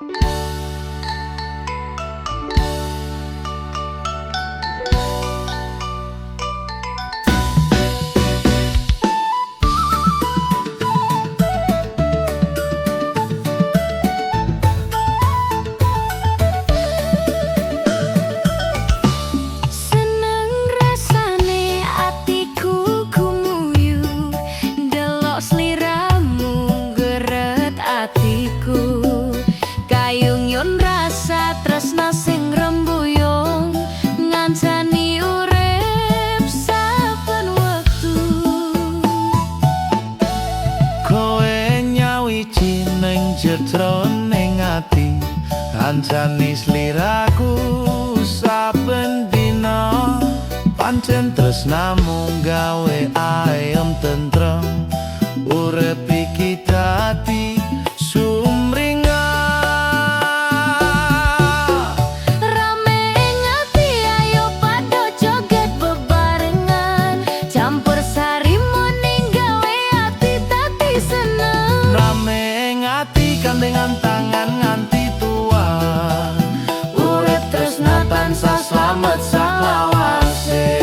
Seneng rasane atiku gumuyu, delok sliramu geret atiku. Kayung yun rasa tresna sing rembuyung, ngancani urip saben wektu. Kowe nyawiji ning jroning ati, kancani sliraku saben dina. Pancen tresnamu gawe ayem tentrem, urip iki dadi sumringah. Rame ing ati, ayo padha joget bebarengan. Campur sari muni gawe ati dadi seneng. Rame ing ati, gandengan tangan nganti tua. Urip tresna tansah slamet saklawase.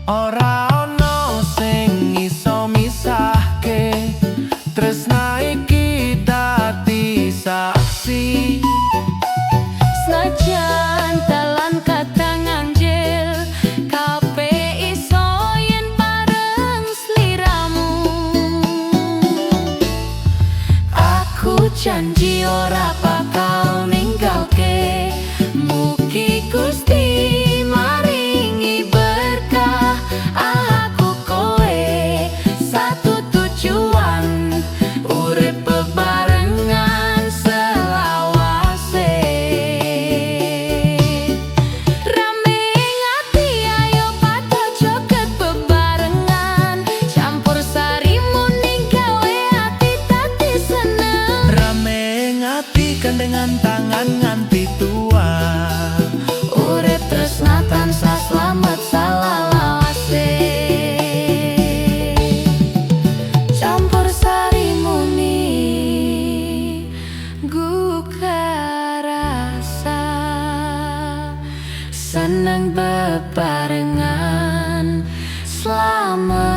Ora ono sing iso misahke, tresna iki dadi saksi. Senajan dalan kadang ganjil, kabeh iso yen bareng sliramu. Aku janji ora bakal ninggalke. Mugi Gusti maringi berkah. Aku kowe satu tujuan, urip bebarengan selawase. Rame ing ati, ayo padha joget bebarengan. Campur sari muni gawe ati dadi seneng. Rame ing ati, gandengan tangan nganti tua. Urip tresna tansah slamet salawase. Campur sari muni gugah rasa, seneng bebarengan slamet.